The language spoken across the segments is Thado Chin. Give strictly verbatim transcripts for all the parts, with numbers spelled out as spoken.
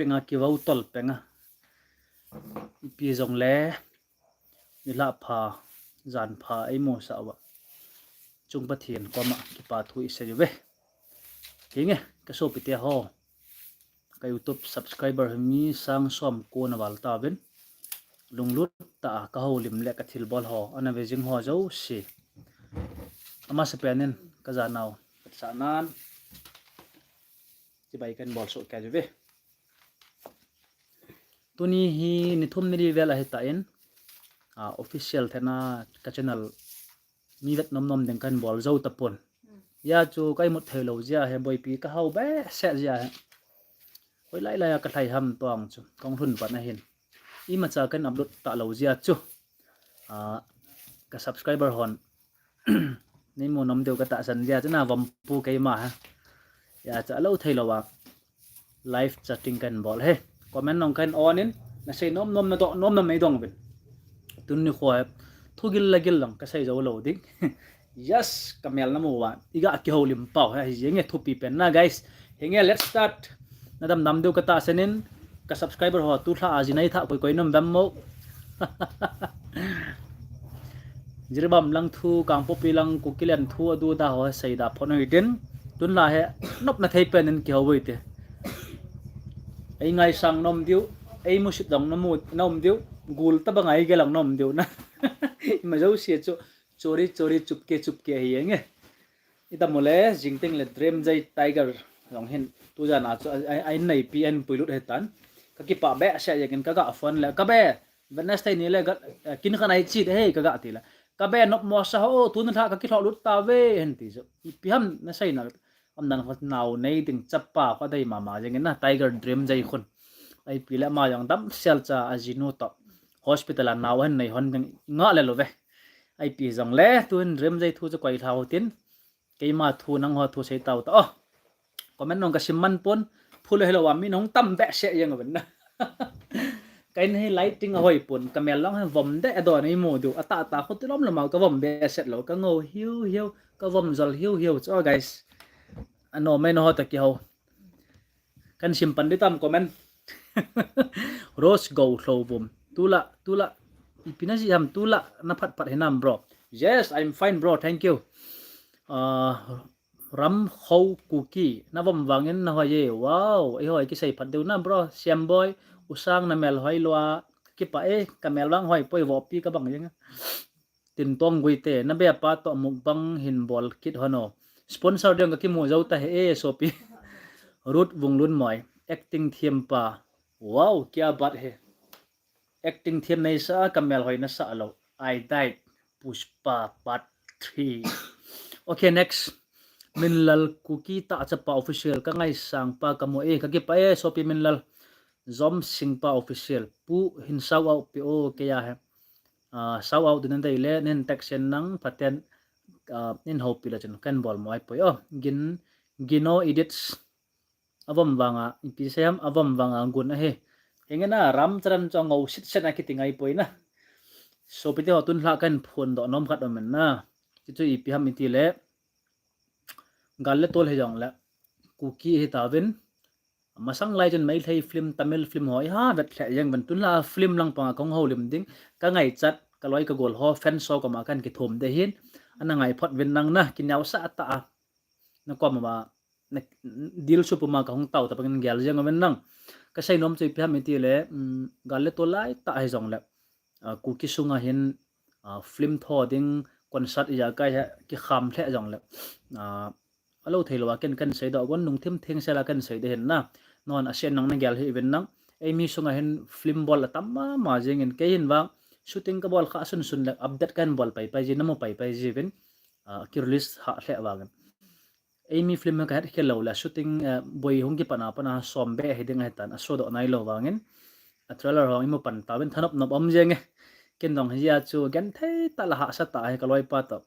penga, kivou tol penga. Ipi jongle, nilhah pha, jan pha eimusah uva, chung Pathen koma kipa thu isei uve. Hinge, kasopite ho, ka YouTube subscriber hi mi sang som ko ana val tauvin, lunglut tah a kahoulim le kathilbol ho ana ve jing ho jouse, amasapen in kajanau, kasahnan chibai kahin bolsoh kei uve. Tuni hi ni thum ni li vel ahitan, official thena ka channel mi vet nomnom ding kahin bol jou tapon. Hijeh chun ka imut theilou jeh hi, boipi kahao behseh jeh hi. Hoilai lai a kalhai ham tong chu kahung lhun pan ahin, imacha kahin upload talou jeh chu, ka subscriber hon neimu nom diu katahsan jeh chu na, vompu keima hi. Hijeh chun alou theilou a live chatting kahin bol hi. Comment jong kahin on in, nasei nomnom nadoh nomnom neidong uvin. Tuni nikho hi thugil lagil jong kasei jou lou ding. Yes, kamel namu uva iga kihoulim pau hi ahi jenge, thupi pen na guys. Hinge, let's start. Nadam nam diu katahsan in, ka subscriber ho tulha a ji neitha koi koi nom bem mo. Jiribam lang thu, Kangpokpi lang, Kukiland thu adu da ho seida phot u hitin. Tunlha hi nopna thei pen in kihou u hite. Eingaisang nom diu, eimusit jong namu nom diu, gul tabang a eigel jong nom diu na. Ima jouse chu chori chori chupke chupke ahi jenge. Idam ule, jingteng le Dremjai Tiger jong hin tujan a chu a, a, a inneipi ahin puilut ahitan. Kakipah behseh jengin, kaga phone le, kabe, Wednesday ni le kin khat nai chi de hei, kaga tile, kabe, nopmo sa ho, tuni lha kakilhoh lut tauve, ahin ti chu. Ipi ham naseina, amdan kho nao nei ding chapa kho adei mama jengin na, Tiger Dremjai khun. Ipi le ama jong damsel cha ajinu toh hospital a nao ahin nei hon ding ngah le louve. Ipi jongle tuhin Dremjai thu chu koilha u hitin, keima thu nangho thu sei tau ta o. Comment jong kasim man pon, phu le hilou a mi nahung tam behseh jeng uvin na. Ka in hi lighting ahoipon, kamel jong hi vom deh adon eimu diu, atahtah khu tilom lom a kavom behseh lou, kangou hiu hiu, kavom jol hiu hiu chu guys. Anom e, nangho toh kihou. Kahin sim pan ding tam comment. Rose Go Lhouvum, tulha, tulha, ipi naji ham, tulha naphat phat hinam bro? Yes, I'm fine bro, thank you. Ramkhou Kuki, navom vangin nahoi e. Wow, eiho kisei phat diu na bro. Siamboi, Usang, namel hoilou a, kipah e, kamel vang hoipoi, vohpi kabang jeng. Tintong Guite, nabepa toh mukbang hin bol kit hon o. Sponsor ding kakimu jou tahih e sopi. Ruth Vunglunmoi, acting thiampa. Wow, kya baat hai. Acting thiam neisa, kamel hoi nasah lou. I died. Pushpa part three. Okay, next. Minlal Kuki, tahchapa official, kangaisang pa kamu e, kakipah e sopi Minlal. Jomsingpa official, Pu hin shout out pe o, keiya hi shout out ding nadei le nahin text in lang, phaten nahin houpi le chun kahin bol mo ahipoi o. Gin, Gino Edits, avom vanga, ipi sei ham, avom vanga gun ahi. Henge na, Ramcharan chu angou sitset a kiti ngaipoi na. Sopite ho, tunlha kahin phondoh nom khat aumin na. Chuchu ipi ham itile, gal le tol hijongle, Kuki hitauvin, masang lai chun Meitei film, Tamil film ho iha vet lheh jeng uvin, tunlha film lang panga kahung houlim ding, kangaichat, kaloi kagol ho, fans ho koma kahin kithum ding ahin, ana ngai phot uvin lang na, kineosah tah a, nakoma, na, dilsu puma kahung tao tabang in gel jeng uvin lang. Kasei nom chu ipi ham itile, gal le tol laitah hijongle, Kuki sunga hin film tho ding, concert ijakai hi kikham lheh jongle, alou theilou a ken kahin seidoh gon, lungthim thengsel a kahin sei ding ahin na. Nangho asen nang nagel hih uvin lang. Eimi sunga hin film bol atam mama jengin, kei hin vang shooting kabol kha sunsun le update kahin bol paipai ji, namu paipai jiuvin, kirelease hah lheh vangin. Eimi film hi kahet khel lou le shooting, boi hung kipat a pat a som beh hiding ahitan, asodoh nailou vangin, a trailer ho imu pan tauvin, thanop nop um jenge. Ken jong hijeh a chu genthei tah le hahsa tah hi kaloipa toh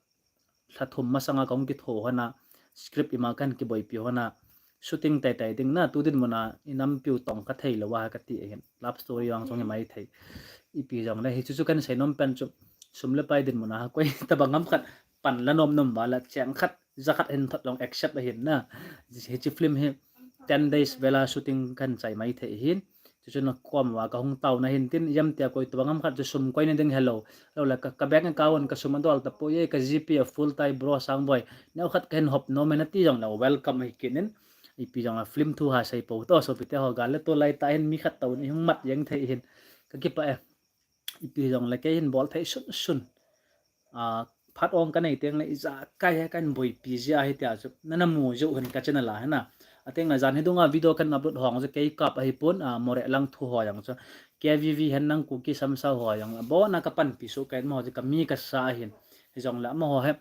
lha thum masanga kahung kitho hon a, script ima kahin kiboipi hon a, shooting taitai ding na, tu dinmun a inampiu tong kha theilou a kati ahin, love story vang jong hi maithei. Ipi jongle hichu chu kahin seinom pen chu, sum le pai dinmun a koi tabang ham khat pan la nom nom uva le cheng khat ja khat hin thot jong accept ahin na. Hiche film hi ten days vela shooting kahin chai mai thei hin. Chuchu na kom uva kahung taona hin tin, ijemtia koi tobang ham khat chu sum koina ding helou. Lou le ka, ka bank account ka sum adol tapoi, ka GPay a full tai bro Sangboi. Neo khat kahin hop nom e nati jongle welcome ahi kit in. Ipi jongle film thu ha sei pou to, sopite ho, gal le tol lai tah hin mi khat toh in ihung mat jeng thei hin. Ka kipah e. Ipi jongle kei hin bol thei sun sun. A, phat ong kanei tengle ijakai he kahin boipi jia hi tia chu. Nana mu jou hin ka channel a hina. Atengle jan hi dunga video kahin upload hong chu kei kap ahipon, a, Moreh lang thu ho jong chu. KVV hen nang Kuki Samsau ho jong. Abona ka panpi soh kahin amaho chu ka mi ka sa ahin. Hijongle amaho he.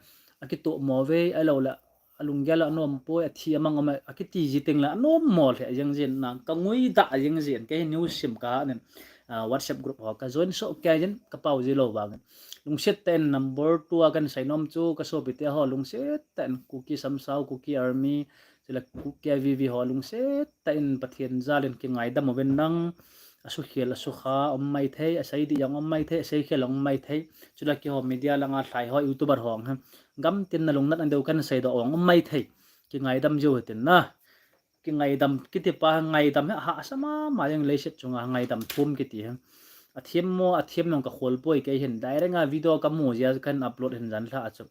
Akitoh mo ve, ahilou le alunggel a anom poi, athi amang um a, akiti ji tengle anom mo lheh jeng jin na, ka ngui dah jeng jin, kei hi news sim ka ha nin, a, WhatsApp group ho ka join soh kei jin, ka pao ji lou vangin. Lungset tah in number two a kahin sei nom chu, ka sopite ho, lungset tah in Kuki Samsau, Kuki Army, chule Ku-, KVV ho, lungset tah in Pathen jal in kingaidam uvin lang, asukhel, asukha, um mai thei, asei dih jong um mai thei, asei khel jong um mai thei, chule keiho media langa lhai ho, YouTuber ho hi, gam tin na lungnat na deu kahin seidoh ong um mai thei. Kingaidam jiu hitin na. Kingaidam kiti pa ngaidam hi ahahsa mama jeng leiset chunga ngaidam thum kiti hi. Athem mo, athem jong ka khol poi kei hin. Direct a video ka mu jia kahin upload hin jan lha a chu.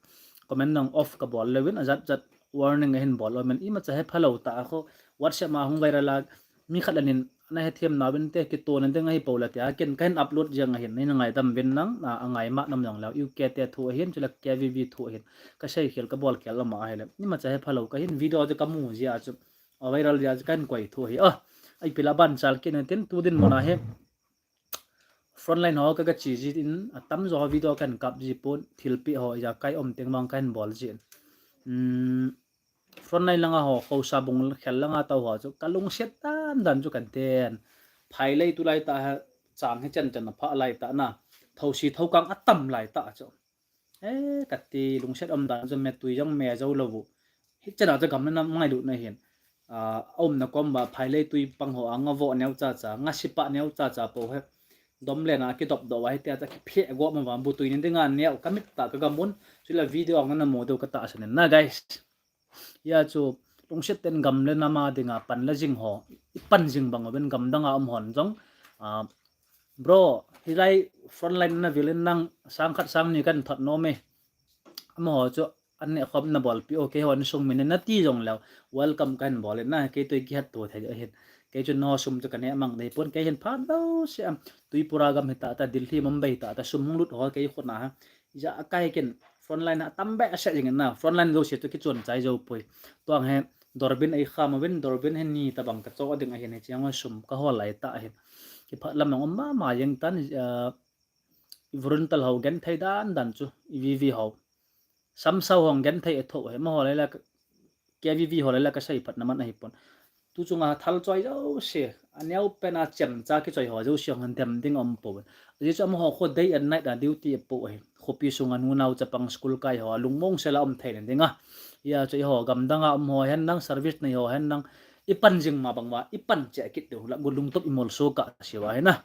Comment jong off ka bol leuvin ajat jat warning ahin bol umin imacha he phalou tah a kho WhatsApp a hung viral a mi khat le nin na hethem nauvin te kitona ding ahi pou le tia ken kahin upload jeng ahin, nei na ngaidam uvin lang, a, angai ma nam jong leu, UK te thu ahin, chule KVV thu ahin, ka sei khel, ka bol khel lama ahile. Imacha he phalou, ka hin video chu ka mu jia chu, a viral jia chu kahin koi thu ahi. A, ipi la ban chal kit na tin, tu dinmun a hi, frontline ho ka, ka chi ji in, atamjo ho video kahin kap ji pon, thilpeh ho, ijakai um teng vang kahin bol ji in. Um, Frontline langa ho, Khosa bung khel langa tou ho chu, ka lungset dan dan chu kan ten. Phailei tulai tah hi, chang hi chan chan apha lai tah na. Thosi thokang atam lai tah chu. Eh, kati lungset um dan chu me tui jong me jou lou u. Hichana chu gam le nam ngailutna hin. A, aumna kom uva phailei tui pang ho a nga vo neo cha cha, nga sipa neo cha cha pou hi. Dom le na kidop doh uva hitia chu kiphe go ma uva bu tui ni dinga neo ka mit tah ka gam un. Chule video ang na mu diu ka tahsan in na, guys. Hia chu, lungset tah in gam le nam a dinga pan le jing ho, i pan jing bang uvin gam danga um hon jong, a, bro, hilai frontline na vil in nang sang khat sang ni kan thot nom e. Amaho chu, an neh khom na bolpi, okay, hon sung min na ti jong leu, welcome kahin bol in na, kei toh kihat to thei ahin. Kei chu no sum chu ka neh mang dei pon, kei hin phat lou se am, Tripura gam hi tah tah, Delhi, Mumbai tah tah, sum hung lut ho kei khut na ha. Ijakai ken frontline a tam be a se jing na, frontline jouse chu kichon chai jou poi. Tuang he Dorbin ei kham uvin, Dorbin he ni tabang ka cho ding ahin, hiche ang sum ka hol lai tah ahin. Kiphat lam ang um mama jeng tan, ah, volunteer ho genthei dan dan chu, VV ho. Samsau ho genthei a tho he, amaho le la, KVV ho le la ka sei phat na man ahi pon. Tu chunga thal choi jouse, aneo pen a chemcha kichoi ho jouse hung dem ding um pou. Ajeh chu amaho kho day and night a duty a pou ahi. Khopi sunga nu nao chapang school kai ho, lungmong sela um thei na dinga. Hia chu eiho gam danga um ho hen nang, service nei ho hen nang, i pan jing ma bang uva, i pan cheh kit diu, la gu lungtup i mol so ka siu ahi na.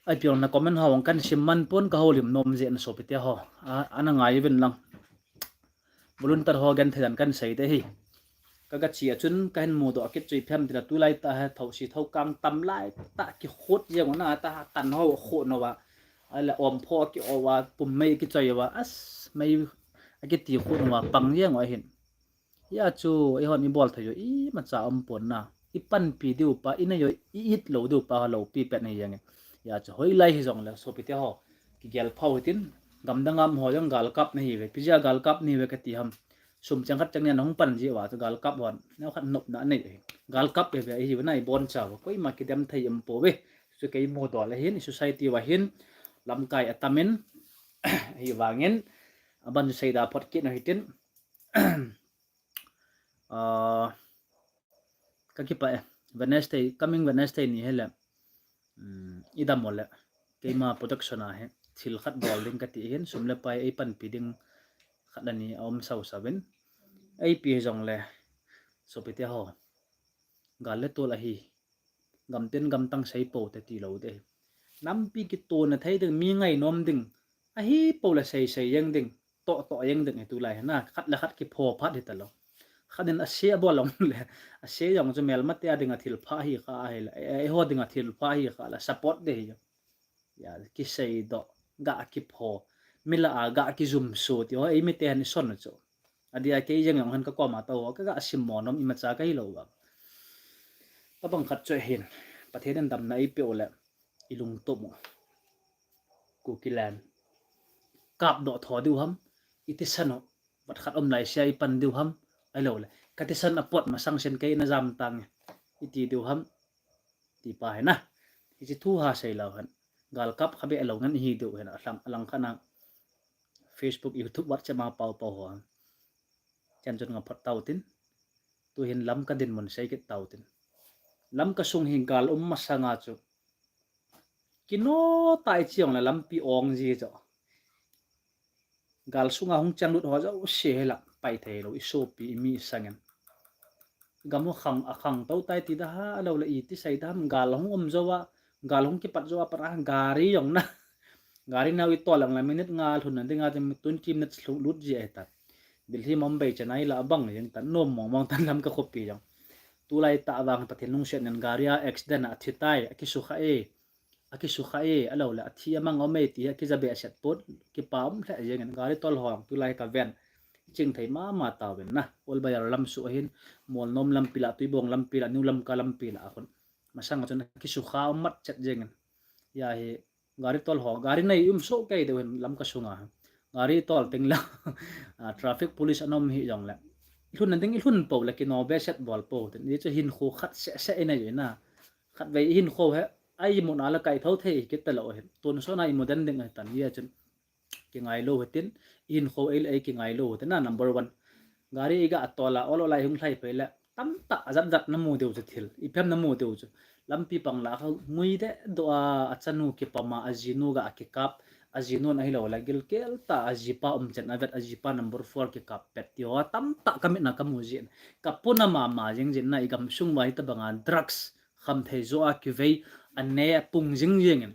Ai piong na comment ho ang kan sim man pon ka houlim nom jeh in sopite ho. A, ana ngai uvin lang. Volunteer ho genthei dan kan sei te hi. Ka, ka chi a chun ka hin mudoh a kit chu ipi ham tile tulai tah hi thosi thokang tam lai tah kikhut jeng u na tah tan ho khut nau va. Ahile ompho ki o va, pum mei kichoi uva, as mei akiti khut nau va pang jeng u ahin. Hia chu eihon ibol thei u imacha um pon na. I panpi diu pa, i nei u, i it lou diu pa, loupi pet nei jeng in. Hia chu hoilai hijongle sopite ho. Kigel phau hitin, gam danga um ho jong galkap na hiuve. Ipi jeh a galkap na hiuve kati ham. Sum chang khat chang ni a hung pan ji uva chu galkap hon. Neo khat nopna nei u hi. Galkap ve ve ahiuve na ibon chauva. Koima kidem thei um pouve. Chu kei mudoh le hin, i society uva hin. Lamkai atam in. Hivangin. Aban chu seida phot kit na hitin. Ah, ka kipah e. Wednesday, coming Wednesday ni hile. Um, idam u le. Keima production a hi. Thil khat bol ding kati hin. Sum le pai ei panpi ding khat le ni aum sau sauvin. Eipi hijongle. Sopite ho. Gal le tol ahi. Gam ten gam tang sei pou te ti lou te. Nampi kitona thei ding, mi ngainom ding. Ahi pou le sei sei jeng ding. Toh toh jeng ding hi tulai hi na. Khat le khat kipho phat hita lou. Khat in a share abol long le, a share jong chu melmate a dinga thil pha hi kha ahile, eh, eiho dinga thil pha hi kha la support de hi. Ya, kisei doh, ga kipho, mi lah a ga kijumso ti ho, ei mite hin i son chu. Adia kei jeng jong hin ka koma tou ho, ka ga sim mo nom imacha ka hi lou va. Tabang khat chu hin, Pathen in damna eipeh u le, i lungtup u. Kukiland. Kap doh tho diu ham, i tisan u. Vat khat um lai sia i pan diu ham, ahilou le. Ka tisan a pot masang sen kei na jam tange. I ti diu ham, ti pa hi na. Hichi thu ha sei lou hen. Gal kap kha be lou ngen hi diu hen. Alang, alang kha na Facebook, YouTube, WhatsApp ma pau pau ho. Chan chun nga phat tau tin. Tu hin Lamka dinmun sei kit tau tin. Lamka sung hi gal um masanga chu. Kino tai chiang le lampi ong ji chu. Gal sunga hung chang lut ho jouse hi la pai thei lou, i sopi, i mi sangin. Gam u khang, a khang tou tai ti da ha, lou le i ti sei da ham, gal hung um jou a, gal hung kipat jou a, pat a gari jong na. Gari nau i tol lang la minute nga lhun na dinga, twenty minutes lhung lut ji e ta. Delhi, Mumbai, Chennai la abang jeng ta, nom mong mong ta Lamka khopi jong. Tulai ta vang Pathen lungset nen gari a accident a thi tai, a kisukha e. A kisukha e, alou le, a thi a mang um e ti, a kija behseh put, kipa um lheh jeng in, gari tol ho, tulai ka ven. Ching thei mama tauvin na, Old Bazar lam suh hin, Molnom lampi la, Tuibong lampi la, New Lamka lampi la, a khun. Masang a chun a kisukha um mat chet jeng in. Ya hi, gari tol ho, gari nei um soh kei deu hin, Lamka sunga. Gari tol teng la, a, traffic police anom hi jong le. I lhun na ding, i lhun po le, kino behseh bol po, tin, i chu hinkho khat seh seh i nei na. Khat vei i hinkho he, a imu na la kai tho thei kit ta lou hi. Tun so na imu den ding ahi tan, ya chun. Kingai lou hitin, i hinkho ei le ei kingai lou hitin na, number one. Gari i ga tol a, ol ol a i hung lhai pai le, tamtah a jat jat na mu diu chu thil, i phem na mu diu chu. Lampi pang la kha ngui de doh a, a chanu kipom a, a jinu ga kikap, a jinun ahilou le, gilkel ta, a jipa um chen a vet, a jipa number four kikap pet ti ho, tamtah ka mit na ka mu jin. Ka puna mama jing jin na i gam sung va hi tabang a drugs, khamthei jo a kivei, a ne a pung jing jing in.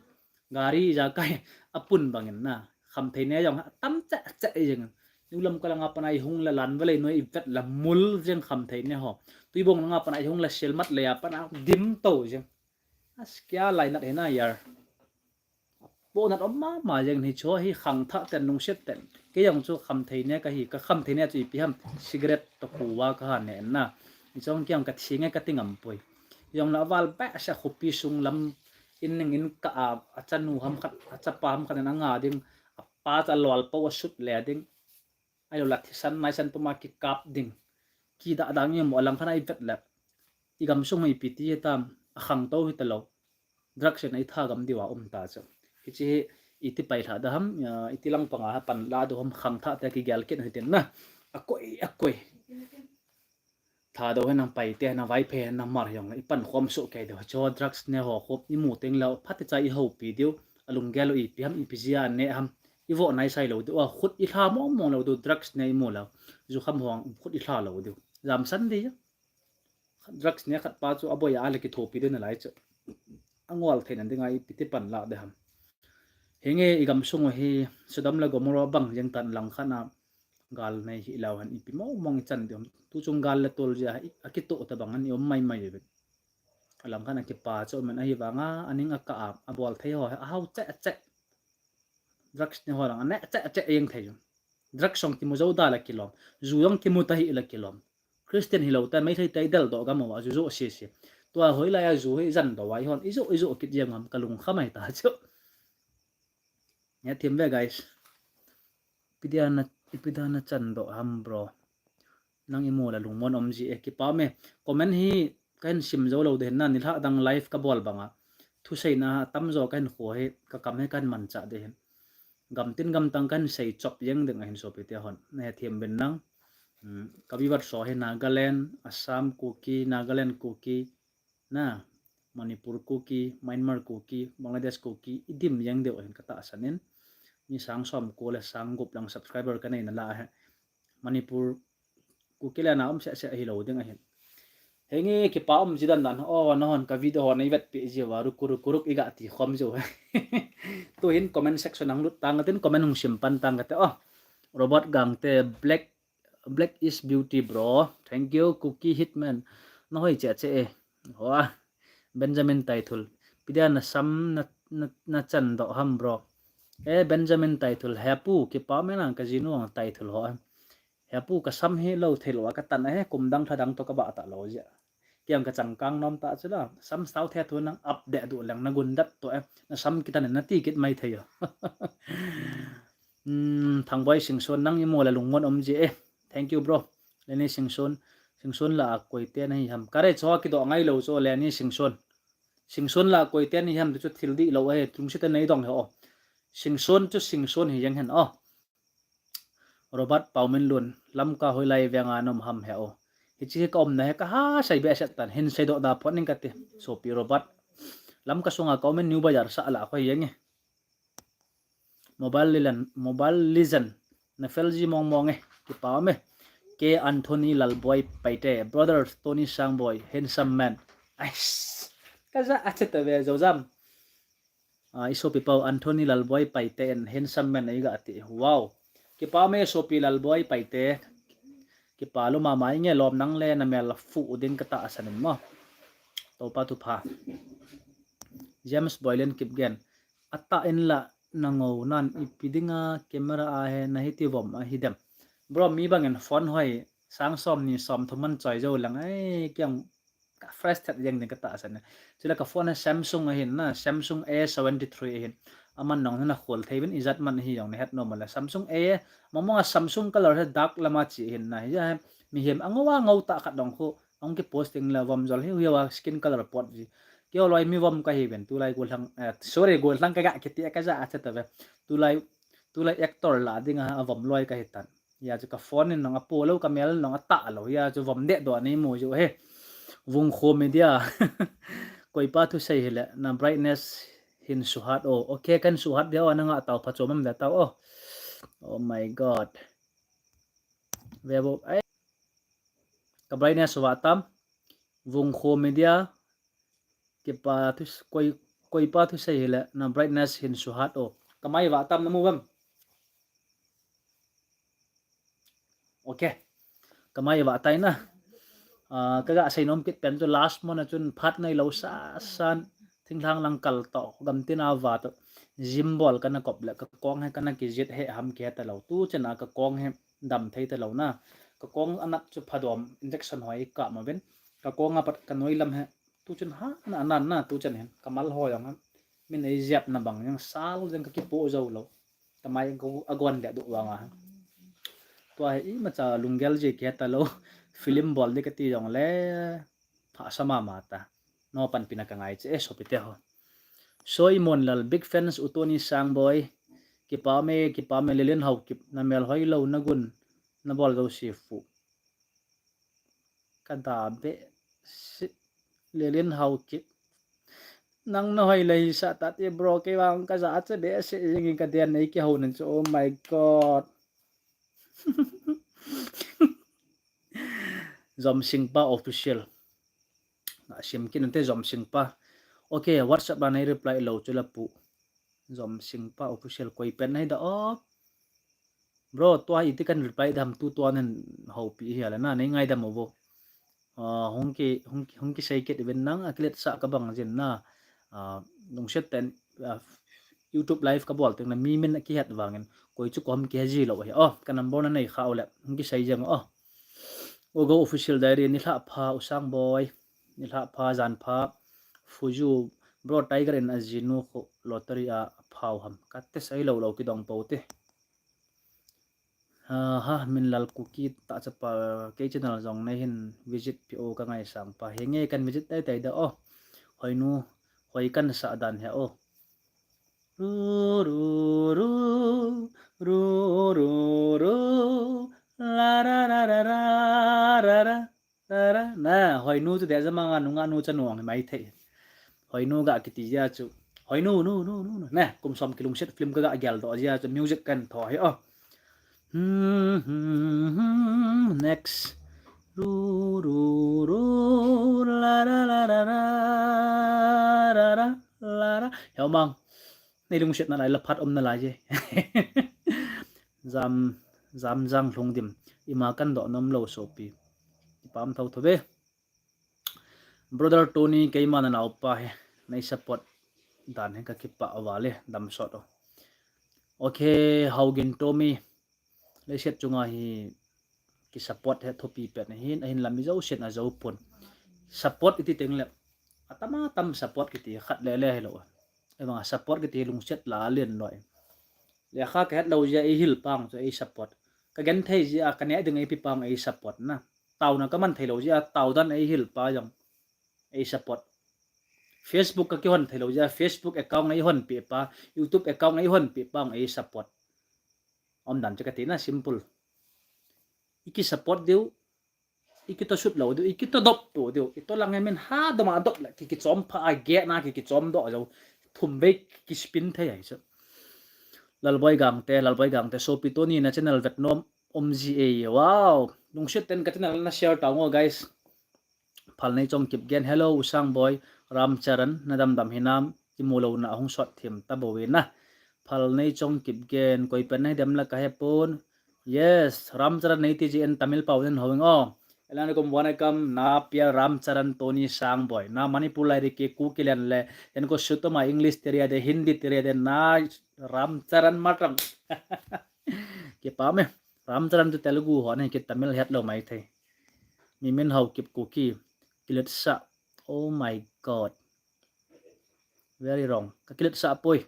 Gari ijakai a pun bang in na. Khamthei ne jong tam cheh cheh jing in. New Lamka langa pat a i hung la lan valei noi i vet la mul jing khamthei ne ho. Tuibong langa pat a i hung la silmat le a pat a dim to jing. As kia lainat hi na yar. Ponat um mama jeng hi chu hi khangthah ten lungset ten. Kei jong chu khamthei ne ka hi, ka khamthei ne chu ipi ham cigarette toh kua ka ha ne na. I chong kiang ka thi nge ka ti ngam poi. Jong la val behseh khopi sung lam in ning in ka a, a chanu ham khat, a chapa ham khat in a nga ding, a pa cha lol po a sut le ding. Ahilou la thisan naisan puma kikap ding. Kidah dang imo alang khan a i vet le. I gam sung hi ipi ti hitam, a khangtou hi ta lou. Drugs in a i tha gam diu a um ta chu. Hichi hi iti pai lha da ham, ya, iti lang panga ha pan la do ham khangthah te kigel kit hitin na. A koi, a koi. Thadou hi nang Paite hi nang Vaiphei hi nang Hmar hi jong le i pan khom soh kei deu. Chu drugs ne ho khop i mu teng lou, phat cha i hopi diu. A lunggel u ipi ham, ipi jia ne ham. I vo nai sai lou diu. A khut i lha mong mong lou diu, drugs ne i mu lou. Jukham ho khut i lha lou diu. Jamsan di. Drugs ne khat pa chu a boi a le kithopi diu na lai chu. A ngol thei nan dinga ipi ti pan la de ham. Hinge i gam sung u hi Sodom le Gomorrah bang jeng tan lang khan a gal nei hi lou han ipi mong mong i chan diu. Tu chung gal le tol jia a kitoh ta bang an i um mai mai ve. Alang khan a kipa chu men ahi vanga, a ning a ka a, a bol thei ho, a hau cheh cheh. Drugs ne ho lang, a ne cheh cheh jeng thei jong. Drugs jong kimu jou da la kilom. Ju jong kimu ta hi la kilom. Christian hilou ta, Meitei te i del doh gam u a, ju jo se se. Tua hoi lai a ju hi jan doh a, i hon, i jo, i jo kit jeng ham, ka lung kha mai ta chu. Hethem ve, guys. Ipi dia na, ipi dia na chan doh ham, bro. Nang i mu la lungmon um ji e, kipa me. Comment hi ka hin sim jou lou de hin na, nilhah dang live ka bol banga. Thuseina tamjo ka hin khu hi, ka kam hi ka hin manchah de hin. Gam tin gam tang ka hin sei chop jeng ding ahin sopi te hon. Na hethem uvin nang. Hmm, ka viewers ho hi Nagaland, Assam Kuki, Nagaland Kuki, na, Manipur Kuki, Myanmar Kuki, Bangladesh Kuki, i dim jeng diu ahin ka tahsan in. Mi sang som ko le sang gup lang subscriber ka nei na la ahi. Manipur Kuki le na um seh seh ahi lou ding ahin. Henge kipa um ji dan dan. O, na hon ka video ho nei vetpi ji uva, ruku ruku ruk i ga ti khom ji u. Tu hin comment section hung lut tang ka tin, comment hung sim pan tang ka te. O, Robert Gangte, Black Black is beauty, bro. Thank you, Cookie Hitman. Na hoi che che e. Hoa. Benjamin Taithul. Pidia na sam na, na, na chan do ham, bro. E, Benjamin Taithul. Hepu, kipa me nang ka jinu ang Taithul ho. Hepu ka sam hi lo thei lo a ka tan a he, kum dang tha dang to ka ba ta lo jia. Kiang ka changkang nom ta chu la. Sam stau the thu nang update du leng na gun dat to e. Na sam kitan na ti kit mai thei yo. Hmm, Thangboi Singson nang i mo la lungmon om ji e. Thank you, bro. Leni Singson, Singson la a koi te na hi ham. Kare cho ki do ngai lo cho Leni Singson. Singson la a koi te na hi ham tu chu thil di lo e. Tung si te nei dong he o. Singson chu Singson hi jeng hen o. Robert Pauminlun, Lamka hoilai venga nom ham he o. Hichi hi ka omna he ka ha sai be set tan, hin sei do da phot ning ka ti. Sopi Robert. Lamka sunga ka omin New Bazar sa la khoi jeng e. Mobile Legend, Mobile Legend. Na fel ji mong mong e. Kipa me. K Anthony Lalboi Paite. Brother Tony Sangboi. Handsome man. Ais. Ka ja a che ta ve jo jam. Ah, i sopi pau Anthony Lalboi Paite en handsome man ei ga ti. Wow. Kipa me sopi Lalboi Paite. Kipa lu mama inge lom nang le na mel fu ding ka ta asan in mo. Topa tu pha. James Boylen Kipgen. Ata in la na ngou nan ipi dinga camera a he na hiti vom a hi dem. Bro, mi bangin phone hoi sang som ni som thu man choi jo lang ai kiang ka fresh that jeng ding ka ta san. Chule ka phone Samsung ahin na, Samsung A seventy three ahin. Aman nong na khol thei vin ijat man hi jong na het normal la. Samsung A, mong mong a Samsung color he dark lama chi ahin na. Hi ja he, mihem angou angou ta khat dong khu, ong ki posting la vom jol hi, hi wa skin color pot ji. Ki loi mi vom ka hi vin, tulai gol hang, eh, sorry, gol hang ka ga ki ti ka ja a che ta ve. Tulai, tulai actor la ding a vom loi ka hi tan. Hia chu ka phone in nong a po lo, ka mel nong a ta lo. Hia chu vom deh doh nei mu ju he. Vungkho Media. Koipa thu sei hile, na brightness hin suhat o. Okay, kan suhat dia o, na nga tau pha chom am da tau o. Oh my God. Ve bo, ai. Ka brightness wa tam. Vungkho Media. Kipa thu s-, koi, koipa thu sei hile, na brightness hin suhat o. Ka mai wa tam na mu bam. Okay. Ka mai wa tai na. Ah, ka ga sei nom kit pen chu last month a chun phat nei lo sa san thinglhang lang kal to gam tin a va to. Gym bol ka na kop le ka kong he ka na ki jit he ham ki he ta lo. Tu chen a ka kong he dam thei ta lo na. Ka kong anat chu phadom injection hoi ka ma ven. Ka kong a pat ka noi lam he. Tu chen ha na anan na tu chen he. Ka mal hoi ang ha. Min ei jep na bang yang sal jeng ka ki po jo lo. Tamai go agon le du wanga. Tua hi imacha lunggel ji ke ta lo. Film bol di ka ti jong le. Pha sa mama ta. No pan pina ka ngai che, eh, sopi te ho. Soi Mon Lal, big fans u Tony Sangboi. Kipa me, kipa me Lelen Haokip. Na mel hoi lo, na gun. Na bol do si fu. Ka da be si Lelen Haokip. Nang na hoi lei sa ta ti bro, kei vang ka ja che be si jing ka den nei ki ho nan chu. Oh my God. Zom Singpa Official. Na sim kin te Zom Singpa. Okay, WhatsApp la nei reply lo chu la pu. Zom Singpa Official koi pen nei da o. Bro, tua iti kan reply dam tu tua nen hopi hi ala na nei ngai dam o vo. Ah, hung ki, hung ki, hung ki sei kit even nang a kilet sa ka bang jin na. Ah, nung set ten, ah, YouTube live ka bol teng na mi min ki het vangin koi chu kom ki he ji lo hi. Oh, ka number na nei kha o le, hung ki sei jeng o. Ogo Official Diary, ni lha pha u Sangboi, ni lha pha jan pha, Fuju, bro Tiger in a jinu khu lottery a phau ham. Ka te sai lo lo ki dong po te. Ha, ha, Min Lal Kuki ta chapa, kei channel jong nei hin visit pi o ka ngai sang pa. Hi nge kan visit tai tai da o. Hoi nu, hoi kan sa dan he o. Ru, ru, ru, ru, ru, ru, la, ra, ra. Tara, na, Hoinu chu deh jama nga nu nga nu cha nuang hi mai thei. Hoinu ga kiti ja chu. Hoinu, nu, nu, nu, nu. Na, kum som kilungset film ka ga gel doh ja chu music kan tho hi o. Hmm, hmm, hmm, next. Ru, ru, ru, la, ra, ra, ra, ra, ra, la, ra. Heo mang. Nei lungset na lai la phat um na lai je. Jam, Jam Jang Lhungdim. Ima kadoh nom lou sopi. Kipah tho tho ve. Brother Tony, keima na naopa hi, nei support dan hi kakipah val e, damsot o. Okay, Haogin Tommy, leiset chunga hi kisupport hi thupi pen ahin, ahinla mi jousen ajou pon. Support iti teng le, atam atam support kiti khat le le hilou. Ahivanga support kiti lungset la alen loi. Lekha kahet lou jeh a eihil pa chu ei support. Kagenthei jeh a kaneh ding eipe pa ei support na. Taona kaman thei lou jeh a taodan eihil pa jong ei support. Facebook kakihon thei lou jeh a Facebook account eihon pe pa, YouTube account eihon pe pa ei support. Umdan chu kati na, simple. Iki support diu, iki tosut lou diu, iki todop to diu, ito lang emin ha doma dop le, ki kichom pha a geh na, ki kichom doh jou, thum vei kispin thei ahi chu. Lalboi Gangte, Lalboi Gangte, sopi Tony na channel vet nom um ji e, wow. Lungset ten ka channel na share tao ngo, guys. Phalneichong Kipgen, hello, U Sangboi, Ramcharan, nadam dam hinam, kimu louna ahung sot thim tabou ina. Phalneichong Kipgen, koi pen nahi dem la kahe pon. Yes, Ramcharan neiti ji en Tamil pao nen houin o. Elanakum vanakkam, na pia Ramcharan Tony Sangboi. Na Manipur lai ri ke Kukilen le, en ko sutoma English teria de, Hindi teria de, na Ramcharan matram. Kipah me. Ramcharan tu Telugu ho ne, ki Tamil het lou mai thei. Mimin Haokip Kuki. Kiletsah. Oh my God. Very wrong. Ka kiletsah poi.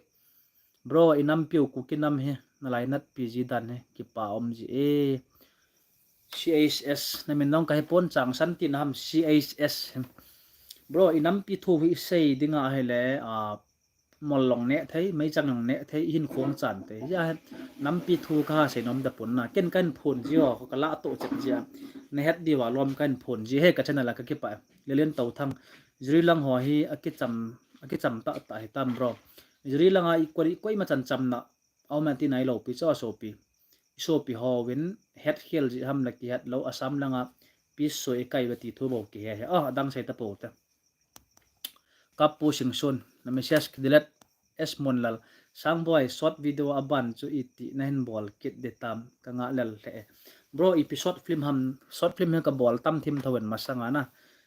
Bro, inampiu Kuki nam hi, nalainat pi ji dan hi, kipah um ji e. C H S, namin nong kahe pon, Changsan tina ham, C H S. Bro, inampi thu hi sei dinga ahile, ah, mol long neh thei, meichang long neh thei, ihin khong chan thei. Hia hi nampi thu kaha sei nom tapon na. Ken kahin phon ji ho, kala to chet ji a. Nahet diu a lom kahin phon ji he, ka channel a kakipah. Lelen Touthang. Jiri lang ho hi akicham, akicham tah tah hitam bro. Jiri langa i koi, koima chan chamna aum e ti nailou pi chu asopi. Isopi hovin hetkhel ji ham la kihet lou, Assam langa peace soi kai uve ti thu bou kihe he. Ah, adang sei tapou te. Kapu Singson, na message delete. S Monlal, Sangboi, short video aban chu iti nahin bol kit ding tam, kanga lel lheh e. Bro, ipi short film ham, short film hi kabol tam thim thou in masanga na.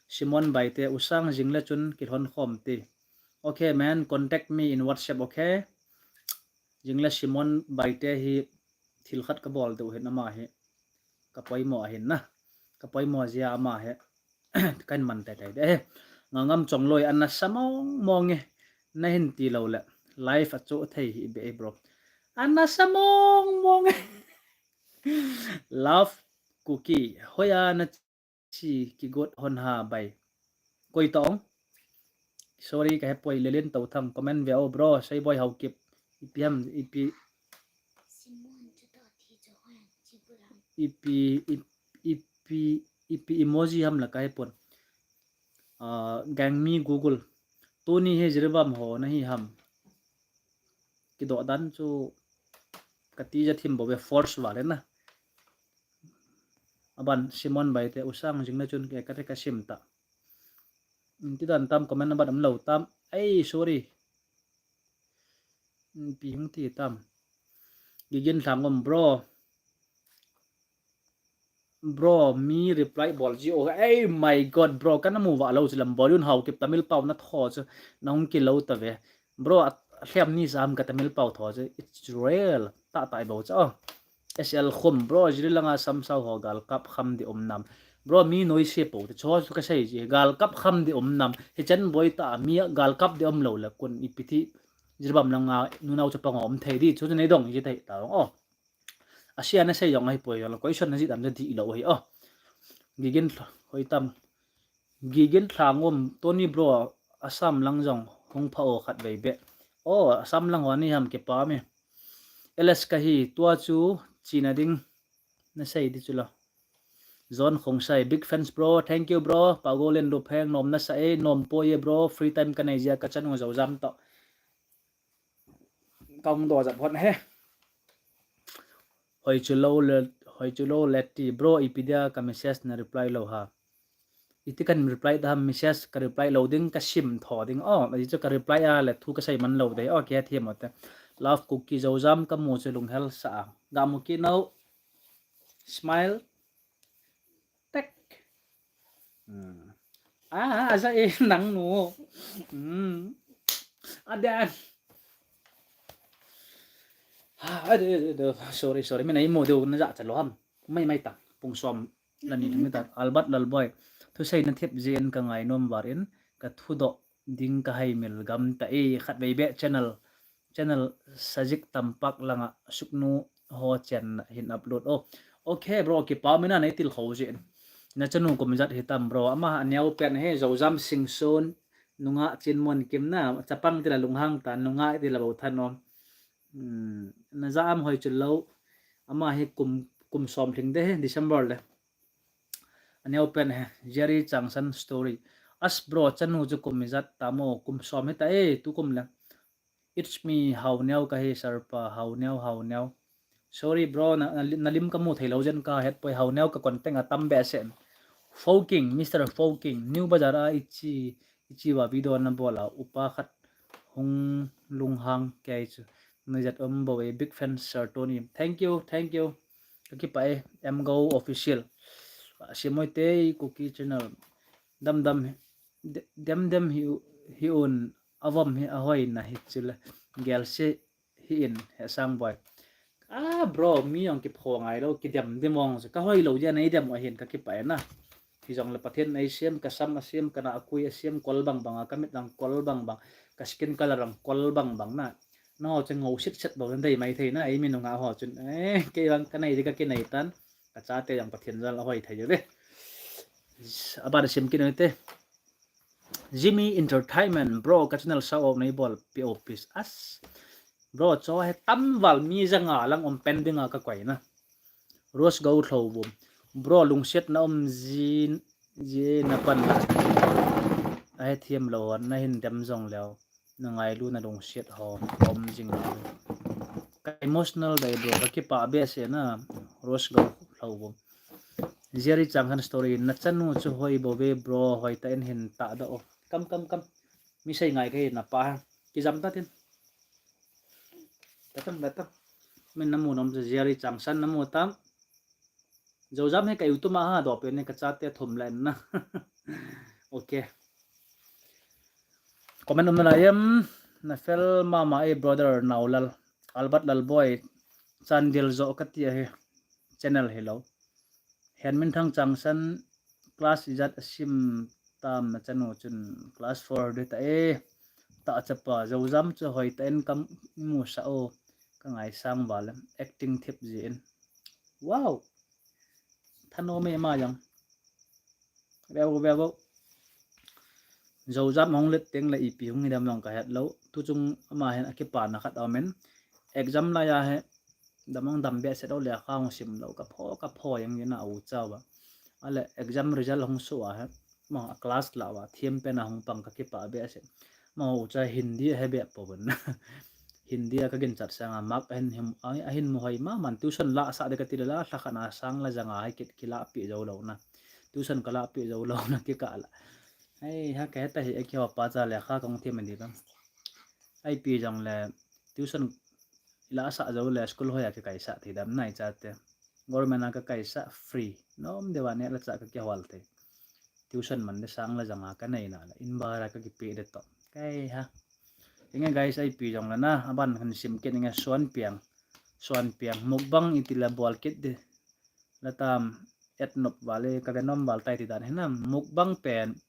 Simon Baite, U Sang, jing le chun kilhon khom te. Okay man, contact me in WhatsApp, okay? Jing le Simon Baite hi thil khat kabol diu hin ama hi. Kapoimo ahin na. Kapoimo jia ama hi. Kahin man tei tei de. Ngangam Chongloi, ana sa mong mong e. Nahin ti lou le. Live a chu thei hi be bro. Ana sa mong mong e. Love Kuki. Hoiya na chi kigot hon ha bai. Koi tong. Sorry, kahe poi. Lelen Touthang comment ve o bro. Seiboi Haokip. Ipi ham, ipi. Ipi, ip-, ipi, ipi emoji ham la kahe pon. Ah, Gangmi Google. Tuni hi Jiribam ho nahi ham. Kidoh dan chu kati ja thim bou ve force vale na. Aban Simon Baite, U Sang, jing le chun ke kate kasim ta. Ti dan tam comment aban umlou tam. Ai, sorry. Ipi hung ti tam. Gigin Lhangom bro. Bro, mi reply bol ji o. Hey, my God, bro, kana mu va lou chilam bol un Haokip Tamil pao na tho chu. Na hung kilou ta ve. Bro, a, a hliam ni jam ka Tamil pao tho chu. It's real. Ta tai bou chu. Oh. S L Khum, bro, Jiri langa samsau ho gal kap kham di um nam. Bro, mi noi se po te chu chu ka sei ji. Gal kap kham di um nam. Hi chan boi ta mi gal kap di um lou le kun ipi ti. Jiribam langa nunau chu pang um thei di. Chu chu nei dong ji thei ta. Oh. Asia na sei jong ahi poi jong la, question na jih tam na dih lou ahi, oh. Gigin Lh-, hoi tam. Gigin Lhangom, Tony bro, Assam lang jong hung pha o khat vei be. Oh, Assam lang ho ni ham kipah me. L S kahi, tua chu china ding na sei di chu la. John Khongsai, big fans bro, thank you bro. Pagolen Lupheng, nom na sa e, nom poi e bro, free time ka nei jia ka chanu jou jam to. Kong do jap hon he. Hoi chu lou le, hoi chu lou le ti bro, ipi dia ka message na reply lou ha. Iti kan reply da message ka reply lou ding ka sim tho ding. Oh, iti chu ka reply a le thu ka sei man lou dei. Oh, ke thiam te. Love Kuki Zojam ka mu chu lunghel sa a. Ga mu ki nau. Smile. Hmm. Ah, asa eh, nang nu. Hmm. Adan. Ah, aduh, aduh, aduh. Sorry, sorry. Mina imo deu na ja cha lo ham. Mai, mai ta. Pung som la ni thum ta. Albert Lalboi. Thusei na thep jin ka ngainom varin ka thudoh ding ka hai mil gam ta e, khatvei beh channel, channel Sajik Tampak langa Suknu ho chenna hin upload o. Okay bro, kipa mina nei til kho jin. Na chanu kum ijat hitam bro? Ama aneo pen hi Jojam Singson, nungah Chinmon Kim na, chapang tila lunghang ta, nungah tila Bouthanom. Hmm, na ja am hoi chu lo. Ama hi kum, kum som lhing de hi, December le. Aneo pen hi, Jerry Changsan story. As bro, chanu chu kum ijat tamo? Kum som hita e, tukum le. It's me, Haoneo kahi, Sarpa, Haoneo, Haoneo. Sorry bro, na, na, na lim ka mu thei lo jeh in ka het poi, Haoneo ka contact a tam behseh. Foking, Mister Foking, New Bazar a ichi, ichi va video na bol a, upa khat hung lunghang kei chu. Na jat um bou e, big fan Sir Tony. Thank you, thank you. Ka kipah e, M Go Official. Simoi te Kuki channel. Dam dam hi, de-, dem dem hi u-, hi un, avom hi ahoi na hi chule. Gel se hi in, he sang boi. Ah, bro, mi jong kipho ngai lo, kidem dem mong se. Ka hoi lo jeh a nei dem u ahin ka kipah e na. Hijongle Pathen in eisem, ka sam asem, ka na akui asem, kol bang bang a, ka mit jong kol bang bang, ka skin color jong kol bang bang na. Nangho chu ngou set set bou nan dei mai thei na, ei mi nungah ho chun. Eh, kei jong ka nei di ka kinei tan. Ka chate jong Pathen jal a hoi thei uve. Aban sim kit u hite. Jimmy Entertainment, bro, ka channel shout out nei bol peh o please. As. Bro, cho he tam val mi ja nga lang um pen ding a ka koi na. Rose Go Thlobum. Bro, lungset na um jin, jin na pan la. Ahe thiam lo hon, na hin dem jong leo. Na ngailu na lungset ho, um jing lo. Ka emotional dai bro, ka kipah behseh na, Rose Go Thlobum. Jerry Changsan story, na chanu chu hoi bou ve bro, hoi tah in hin tahdoh o. Kam, kam, kam. Mi sei ngai kahi na pa. Kijam ta tin. Tatam, tatam. Min na mu nom chu Jerry Changsan na mu tam. Jojam hi ka YouTube a ha doh pen ni ka chate thum la in na. Okay. Comment um na lai em, na fel mama e brother Naulal. Albert Lalboi, Chandel jo ka ti ahi. Channel hi lo. Hen Minthang Changsan, class ijat a sim tam na chanu chun class four de ta e. Ta chapa Jojam chu hoi tah in ka mu sa o. Ka ngaisang val em, acting thip jin. Wow. Thanom e ma jong. Veu, veu. Jojam hung let teng le ipi hung hi dem jong ka het lo. Tu chung ama hin a kipana khat aum in. Exam lai a hi dam hung dam behseh lo le kha hung sim lo ka pho, ka pho jeng jeng a u chau va. Ale exam result hung so a hi. Ma a class la va thiam pen a hung pang ka kipah behseh. Ma u cha Hindi he beh po bun. Hindi a ka ginchat sang a mark ahin him, a, ahin mu hoi ma man tuition la sa de ka ti le la lha khat na sang la janga hai kit kila pi jo lo na. Tuition ka la pi jo lo na ki ka la. Ai ha ka ta hi a ki ho pa cha le kha kong thiam di bang. Ai pi jong le tuition la sa jo le school hoi a ki kai sa thei dam nai cha te. Government a ka kai sa free. Nom de va ne la cha ka ki hol thei. Tuition man de sang la janga ka nei na la. In bara ka ki pi de to. Kai ha. Inge guys, ai pi jong la na, aban khan sim kit inge Suan Piang. Suan Piang, mukbang iti la bol kit di. La tam, et nop vale, ka ve nom val tai ti dan hinam. Mukbang pen,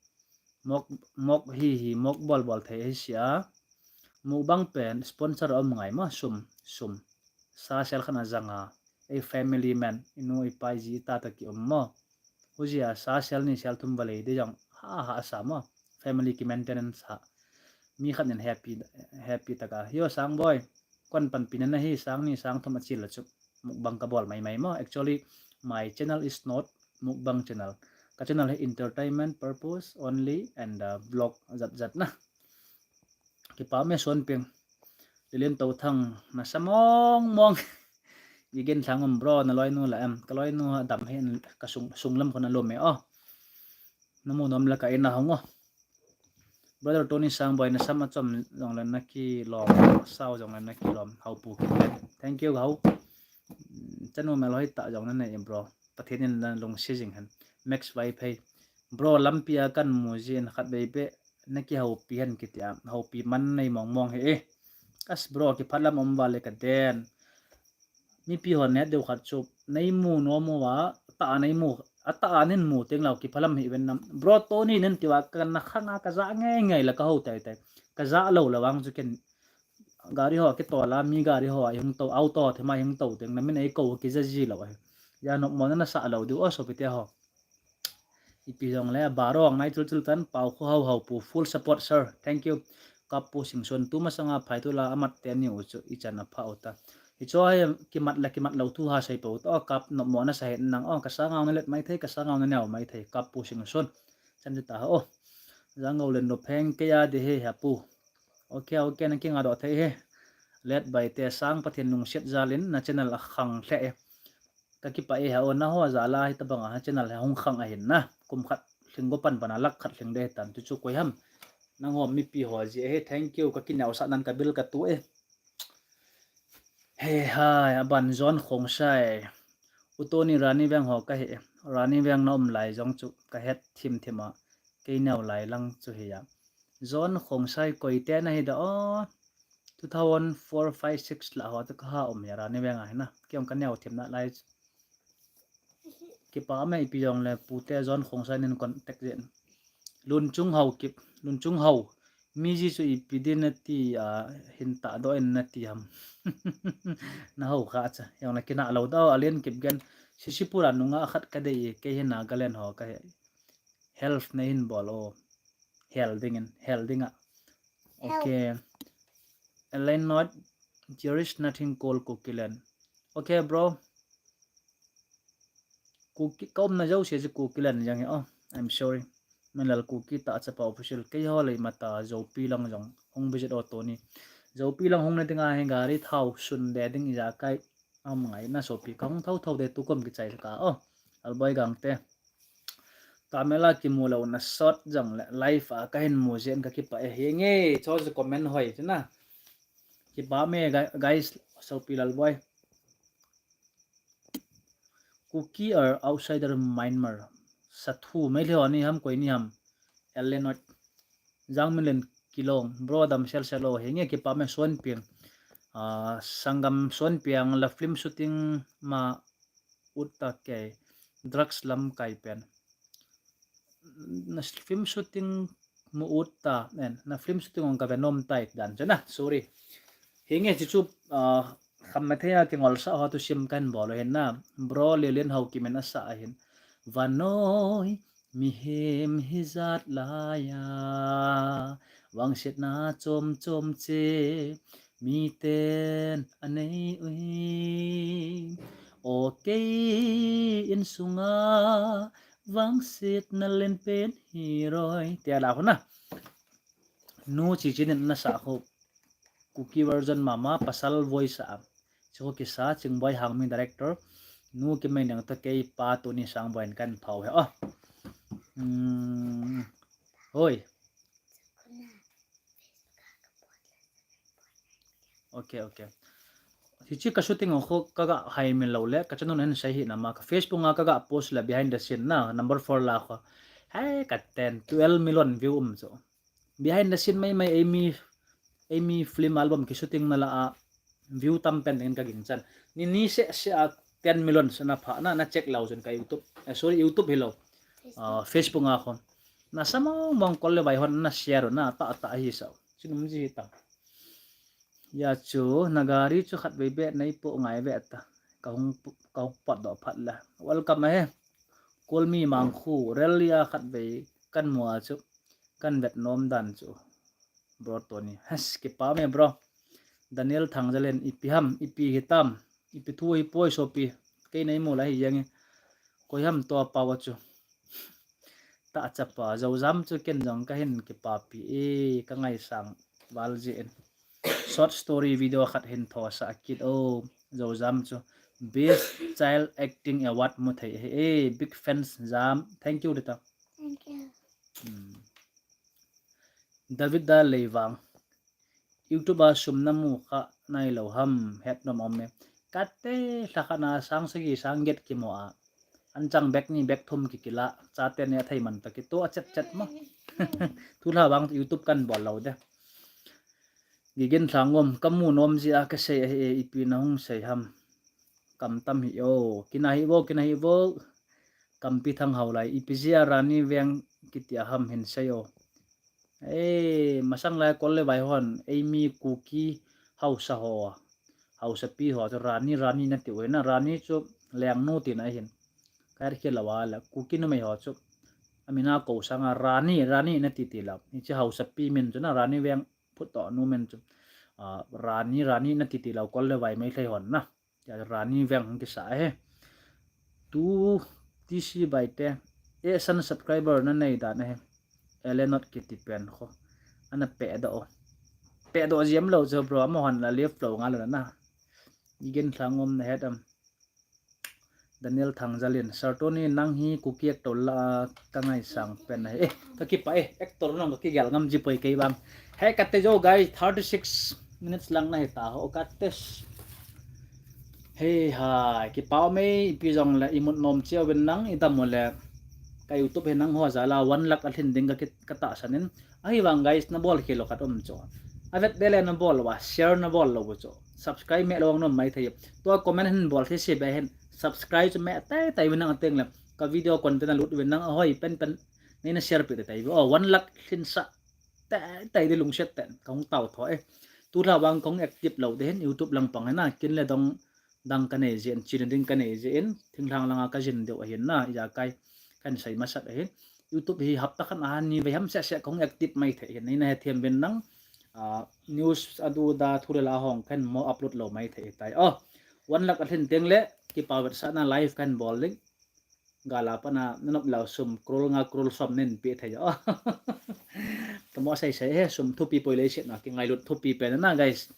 mok, mok hi hi, mok bol bol thei hi sia. Mukbang pen, sponsor om ngai ma, sum, sum. Sa sel khan a janga, ei family man, inu ipai ji ta ta ki om mo. Hujia sa sel ni sel thum valei de jong ha ha sa mo. Family ki maintenance ha. Mi khat nin happy, happy taka. Yo sang boi. Kon panpi na hi sang ni sang thum a chil la chu. Mukbang ka bol mai mai mo. Actually, my channel is not mukbang channel. Ka channel hi entertainment purpose only and uh, vlog jat jat na. Kipa me Suan Piang. Lilin Touthang, na sa mong mong. Gigen thang um bro, na loinu la em. Ka loinu ha dam hi ka sung, sung lam khun a lum e o. Na mu nom la ka in a hong o. Brother Tony Sangboi, na sam a chom jong le na ki lom, sao jong le na ki lom. Hau pu ki pen. Thank you, hau. Chanu mel hoi ta jong na nei bro. Pathen in na lungsi jing hen. Max Vaiphei. Bro, lampi a kan mu jin khat vei beh na kihoupi hen kiti a, houpi man nei mong mong hi e. As bro, kiphat lam um vale ka den. Mipi hon het deu khat chu nei mu nom uva, ata a nei mu, ata a nin mu teng lou kiphat lam hi ven nam. Bro Tony nin tiva ka na khanga ka ja ngei ngei la ka hou tai tai. Ka ja lou la vang chu ken gari ho kitol a, mi gari ho a hung to, auto thema hung to teng na min ei ko kija ji lou ahi. Ija nopmo na na sa lou diu o sopite ho. Ipi jong le, Barong nai chul chul tan, Pau Kho Hau Hau pu, full support sir. Thank you. Kap pu Singson, tu masanga phai tu la amat te ni u chu, ichan apha u ta. Hichu a kimat la kimat lou thu ha sei po ta, o kap nopmo na sa het nang, o ka sangau na let mai thei, ka sangau na neo mai thei, Kap pu Singson. Chan ta o. Jangau len ro pheng ke ya de he ha pu. Okay, okay, na kinga do thei he. Let bai te sang Pathen lungset jalin na channel a khang hle e. Ka kipah e ha o, na ho jal a hi tabang a channel hi hung khang ahin na. Kum khat lhing go pan pan a lakh khat lhing de tan tu chu koi ham. Nang ho mipi ho ji e, thank you, ka kineo sa nan ka bil ka tu e. He hai, aban John Khongsai. U Tony Rani Veng ho ka he. Rani Veng na um lai jong chu ka het thim thim a. Kei neo lai lang chu hi a. John Khongsai koi te na hi da o. Two thousand four, five, six la ho te ka ha um ya Rani Veng a hi na. Kei ong ka neo thim na lai chu. Kipa me ipi jong le pu te John Khongsai nin contact jen. Lun Chung Hau kip, Lun Chung Hau. Mi ji chu ipi din na ti a hin ta do en na ti ham. Na ho kha cha. Jong le kina lou da o, Alen Kipgen. Sisipura nunga khat ka dei e, kei hi Nagaland ho ka he. Health na hin bol o. Hel dingin, hel dinga. Okay. Ellen Not, there is nothing called Kukiland. Okay, bro. Kuki, ka umna jouse chu Kukiland jang hi, oh, I'm sorry. Minlal Kuki ta chapa official. Kei ho lei mata Zopi lang jong hung visit o Tony. Zopi lang hung na dinga hi gari thao sun de ding ija kai. Am ngai na sopi ka hung thao thao de tu kom kichai ka, oh. Alboi Gangte. Camera kimu lou na shot jong le live a ka hin mu jen ka kipah e, hi nge, cho chu comment hoi chu na. Kipa me, guy-, guys, Sopi Lalboi. Kuki or outsider Myanmar? Sathu mai le ho ni ham, koi ni ham? Elenot. Jangminlen Kilong. Bro, dam sel sel o, hi nge kipa me Suanpiang. Ah, Sangam Suanpiang la film shooting ma ut ta kei. Drugs lam kai pen. Na film shooting mu ut ta, en, na film shooting ong ka ve nom tai dan chu na, sorry. Hi nge chu chu, ah, kham ma thei a kingol sa ho tu sim kan bol hin na. Bro, Lilian Haokip in asa hin. Vanoi, mihem hi jat laiya. Vangsetna chom chom che, miten anei ui. O kei insunga, vangsetna len pen hi roi. Tia la khu na. Nu chi chi nin na sa khu. Kuki version mama pasal voice a. Chu kisa Chingboi Hangmi director. Nu ki mai nang ta kei pa tu ni sang boin kan phau he. Oh. Hmm. Hoi. Okay, okay. Hichi ka shooting ho ka ga hai min lo le, ka channel hin sai hi na ma, ka Facebook a ka ga post le behind the scene na, number four la kho. Hai ka ten, twelve million view um chu. Behind the scene mai mai ei mi, ei mi film album ki shooting na la a view tam pen ding ka ging chan. Ni ni se se a ten million se na pha na, na check lo chun ka YouTube. Eh, sorry, YouTube hi lo. Ah, Facebook a kho. Na sa mong mong kol le vai hon na share na ta ta hi sa. Chin um ji hi ta. Ya chu, na gari chu khat vei beh nei po ngai ve ta. Ka hung, ka hung pot do phat la. Welcome ahe. Kulmi Mangkhu, rally a khat vei kan mu a chu, kan vet nom dan chu. Bro Tony. Has, kipa me, bro. Daniel Thangjalen, ipi ham, ipi hitam, ipi thu hi poi sopi. Kei nei mu la hi yang e. Koi ham to pau a chu. Ta chapa, Zojam chu ken jong ka hin kipapi e, ka ngaisang val jin. Short story video khat hin tho sa kit o, Zojam chu. Best Child Acting Award mu thei e, big fans Jam. Thank you, Rita. Thank you. Hmm. David Da Leivang. YouTube a sum na mu kha nai lo ham, het nom om e. Kate lha khat na sang sagi sang get kimu a. An chang bek ni bek thum kikila, chate ne thei man ta kito a chet chet mo. Tulha bang YouTube kan bol lo de. Gigin Thangom, kamu nom jia kasei ahi e, ipi nahung sei ham. Kam tam hi o, kina hi vo, kina hi vo. Kampi Thang Haulai, ipi jia Rani Veng kitia ham hin sei o. E, masang lai kol le vai hon, eimi Kuki hausa ho, hausapi ho chu Rani, Rani nati u hina, Rani chu lengnu tina ahin. Kair khel lawa la, Kuki numei ho chu amina ko sanga Rani, Rani nati ti la. Hiche hausapi min chu na Rani Veng phutto nu min chu. A, Rani, Rani nati ti la kol le vai Meitei hon na. Tia Rani Veng hung kisa ahi. Tu T C Baite, e san subscriber na nei dan ahi. Elenot kiti pen kho. Ana pehdoh o. Pehdoh jiam lo chu bro, amahon la live lo nga lo na. Gigin Thangom na het am. Daniel Thangjalin, Sir Tony, nang hi Kuki actor la ka ngaisang pen ahi. Eh, ka kipah e, actor nang ka kigel ngam ji poi kei vang. He kate jo guys, thirty six minutes lang na hita ho kate. He ha, kipah me, ipi jong le imut nom cheh uvin nang, idam u le ka YouTube hi nangho jal a one lakh alhin ding ka ki, ka tahsan in. Ahivang guys, nabol khel u khat um chu. Avet be le nabol uva, share nabol lou u chu. Subscribe me lou vang nom maithei. Tua comment hin bol thei se be hin. Subscribe chu me tai tai uvin nang ateng le. Ka video content alut uvin nang ahoi pen pen. Neina share pi tai tai. Oh, one lakh lhinsah. Tai tai di lungset ten. Ka hung tao tho e. Tulha vang ka hung active lou de hin YouTube lang pang hin na. Kin le dong dang ka nei jeh in, chin ding ka nei jeh in, thinglhang langa ka jin deuh ahin na, ijakai kan sei masat ahin. YouTube hi hapta khat a ni vei ham seh seh ka hung active maithei ahin, neina hethem uvin nang, ah, news adu da thu le la hong kan mo upload lou maithei tai. Oh, one lakh alhin teng le, kipa vetsahna live kan bol ding. Gal a pat na, nanop lou sum, crore nga crore som nen pe thei jo. Ka mo sei sei he, sum thupi poi lei set na, kingailut thupi pen na, guys.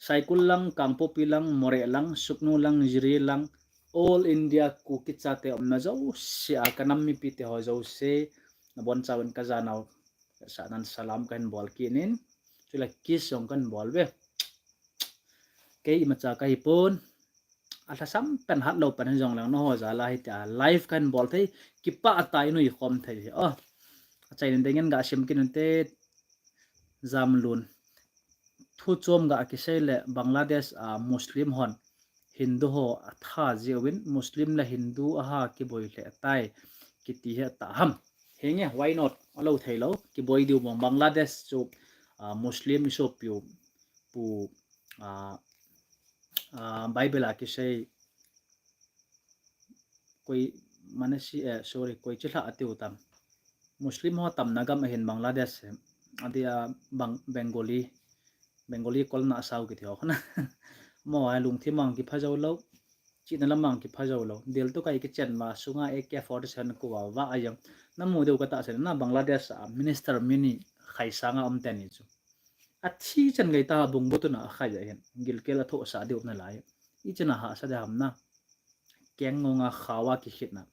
Saikul lang, Kangpokpi lang, Moreh lang, Sugnu lang, Jiri lang, all India Kuki chate umna jouse a, ka nam mipi te ho jouse, nabonchauvin ka janau, sa nan salam kahin bol kit in, chule kiss jong kahin bol ve. Kei imacha kahi pon, alhasam pen hatlou pen hijongleng nangho jal a hitia live kahin bol thei, kipah tah in nui khom thei hi. Oh, achaina dingin ga sim kit un te, Jamlun. Thu chom ga kisei le Bangladesh a Muslim hon Hindu ho atha jiuvin Muslim le Hindu aha kiboi lheh tai kiti hi atah ham. Henge, why not? Alou theilou, kiboi diu mong Bangladesh chu, ah, Muslim isopiu pu, ah, ah, Bible a kisei koi Manasi, eh, sorry, koi chilha atiu tam. Muslim ho tamna gam ahin Bangladesh, eh, adia Bang-, Bengali, Bengali kolna asao kiti ho khana. Mo a lungthim mang kipha jou lou, chihna lam mang kipha jou lou. Dil tu kai kichen ma sunga A K forty-seven kuva va ayang. Namu deu katahsan na Bangladesh a minister mini khai sanga um teni chu. Athi chan ngai ta bung butuna akhai ahin. Gilkel athohsa diu nalai. Ichana hahsa de ham na. Keng ngonga khawa kikhitna.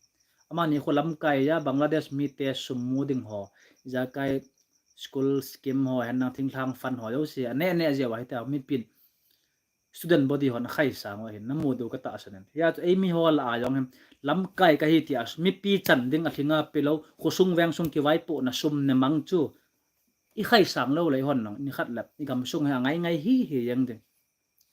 Amani kho lamkai a Bangladesh mite sum mu ding ho. Ijakai school scheme ho, hen nang thinglhang fund ho, jouse. Ane, ane, jeh uva hita, mipin. Student body hon akhai sang uva hin, namu diu katahsan in. Hia chu eimi ho lah a jong hin, lamkai kahi tia, mipi chan ding alhinga pelou, khosung vengsung kivaipohna sum ne mang chu. Ikhai sang lou lei hon nang, nikhat lep, igamsung hi angai ngai hi hi jeng ding.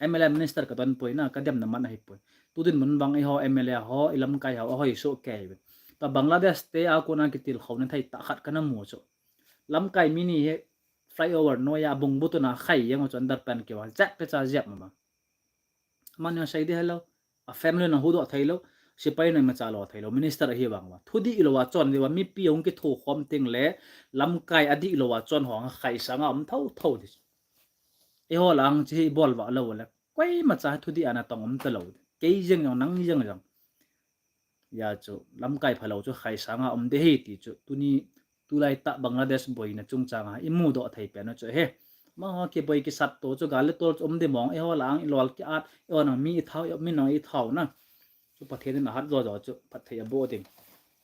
M L A minister kadon poi na, kademna man ahipoi. Tudin mun vang eiho M L A ho, ilamkai ho, ahoi soh kei ve. Tua Bangladesh te a kona kitilkhouna thei tah khat kana mu chu. Lamkai mini hi flyover noiya bung butuna khai jeng u chu underpant kiva, jep pecha jep ma ba. Amani sei di hello. A family na hudoh theilou, sepai na imacha lo theilou, minister ahi vang uva. Thu dihlou a chon diuva, mipi hung kithokhom teng le, lamkai adihlou a chon ho akhai sanga um thotho di. Eiho lang chi hi bol va lou le. Koimacha thudih ana tong um talou. Kei jeng jong nang jeng jong. Hia chu, lamkai phalou chu khai sanga um de hi ti chu. Tuni, tulai tah Bangladesh boina chungchang a, imudoh thei pen u chu he. Amaho kiboi kisat to chu gal le tol chu um de mong, eiho lang ilol ki-at, eiho nang mi ithao, mi nang ithao na. Chu Pathen in ahat jo jo chu, phatthei aboh ding.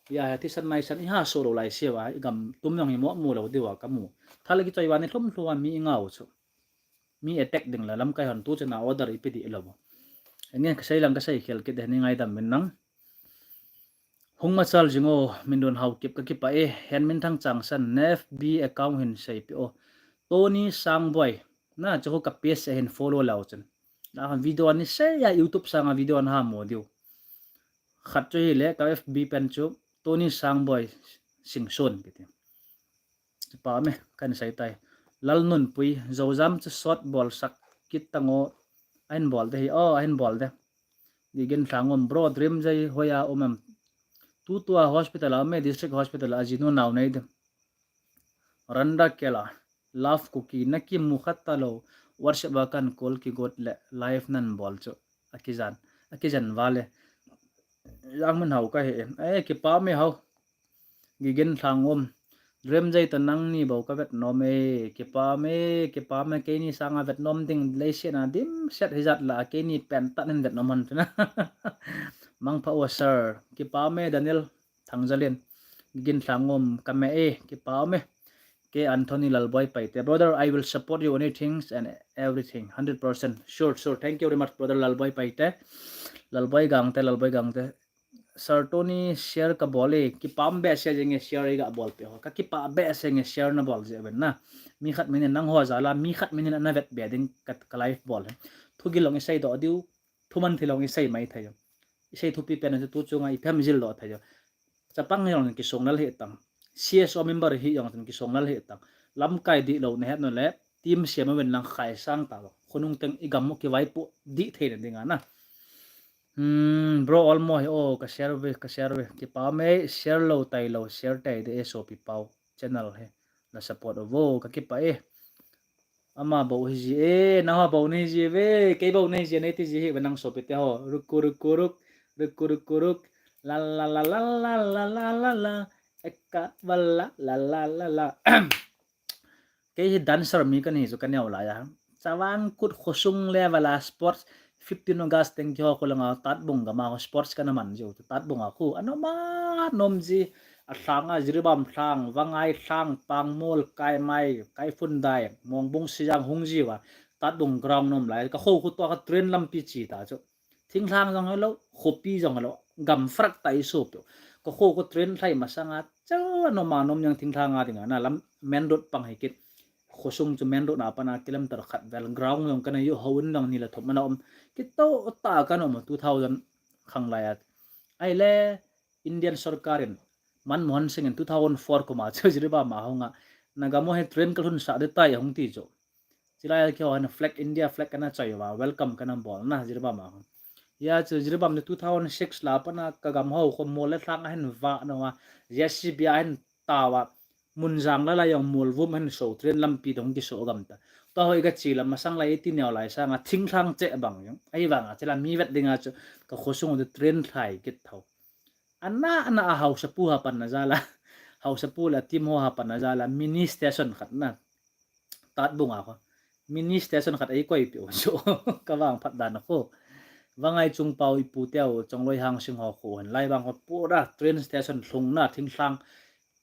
Hia, hia thisan maisan iha so lou lai siuva, igam tum jong hi mo mu lou diuva kamu. Thal kichoi uva ni lhum lhum uva mi ingau chu. Mi attack ding la lamkai hon tu chana order ipi dihlou. Enge kasei lang kasei khel kit de ni ngaidam min nang. Hung machal jing o, Mindon Haokip ka kipah e, Henminthang Changsan, F B account hin seipeh o. Tony Sangboi, na chu ka page a hin follow leu chun. Na video ani sei a YouTube sanga video ana ha mo diu. Khat chu hile ka F B pen chu Tony Sangboi Singson kiti. Kipah me, kan sei tai. Lalnunpui, Zojam chu short bol sak kit tang o, ahin bol de hi, o, ahin bol de. Gigin Lhangum, bro, Dream Jai hoiya um em? Tutua hospital a um e, district hospital a, ajinu nao nei de. Randa Kela, Love Kuki, na kimu kha talou, WhatsApp a kan call kigot le, live nan bol chu. Akijan, akijan vale. Jangmin Hao ka hi e. Eh, kipah me Hao. Gigin Lhangum. Dream Jai toh nangni bou ka vet nom e. Kipah me, kipah me, keini sanga vet nom ding leiset a dimset hijat la, keini pen tah in vet nom hon chu na. Mangpha o sir. Kipah me Daniel Thangjalin. Gigin Lhangum, ka me e, kipah me. K Anthony Lalboi Paite. Brother, I will support you anything and everything. Hundred percent. Sure, sure. Thank you very much, brother Lalboi Paite. Lalboi Gangte, Lalboi Gangte. Sir Tony, share ka bol e. Kipah behseh jeng e, share iga bol peh ho. Ka kipah behseh jeng e, share na bol jeh uvin na. Mi khat min in nangho jal a, mi khat min in ana vet be ding ka, ka live bol e. Thugil jong isei doh diu, thuman thil jong isei mai thei u. Isei thupi pen a chu tu chunga iphem jil doh thei u. Chapang jong kisong lal hi tang. C S O member hi jong kisong lal hi tang. Lamkai dihlou na het nau le, team siam uvin lang khai sang ta lo. Khonung teng igam u kivaipoh dih theina dinga na. Hmm, bro, Olmo hi, o, ka share ve, ka share ve. Kipah me, share lou tailou, share tai de, e, sopi pau. Channel hi. Na support uvo, ka kipah e. Ama bou hi ji e, nangho bou nahi ji ve, kei bou nahi ji, nei ti ji hi, ve nang sopite ho. Ruku, ruku, ruk, ruku, ruku, ruk. La, la, la, la. Eka, va, la, la, la, la, la. Kei hi dancer mi ka hi chu ka neo lai a. Chavang Kut khosung level a sports fifteen August teng kiho khu langa Tatbung gam a sports kana man jiu chu Tatbung a khu. Anom a nom ji a lhang a Jiribam lhang, Vangai lhang, Pangmol, Kaimai, Kaiphundai, Mongbung Sijang hung jiu a Tatbung ground nom lai. Ka kho khu tua ka train lampi chi ta chu. Thinglhang jong helou, khopi jong helou, gam farak ta i sopeu. Ka kho khu train lhai masanga, chu anom a nom jeng thinglhang a dinga, na lam main road pang hi kit. Khosung chu main road a pat a kilometer khat vel ground jong kana yu ho in dang ni le thum ana um. Kito ta kana um two thousand khang lai a. Ahile Indian sorkar in Manmohan Singh in two thousand four kum a chu Jiribam a hung a. Na gam u hi train ka lhun sah de tai hung ti chu. Chilai a kiho hin flag, India flag kana choi uva, welcome kana bol na Jiribam a. Hia chu Jiribam ni two thousand six la pat a ka gam ho khu mol le lhang a hin va na uva, J C B a hin ta uva, mun jang la la jong mol vum hin so train lampi dong kiso gam ta. Tua hoi ka chi la masang lai iti neo lai sanga thinglhang che bang jong. Ahivanga chila mi vet dinga chu ka khosung u train lhai kit tho. Ana, ana a hausapu ha pan na jal a. Hausapu le team ho ha pan na jal a mini station khat na. Tatbung a khu. Mini station khat ei koi piu chu. Ka vang phat dan a khu. Vangai Chungpao ipu teu, Chongloi Hangsing ho khu hin. Lai bang khu pura train station lhung na thinglhang.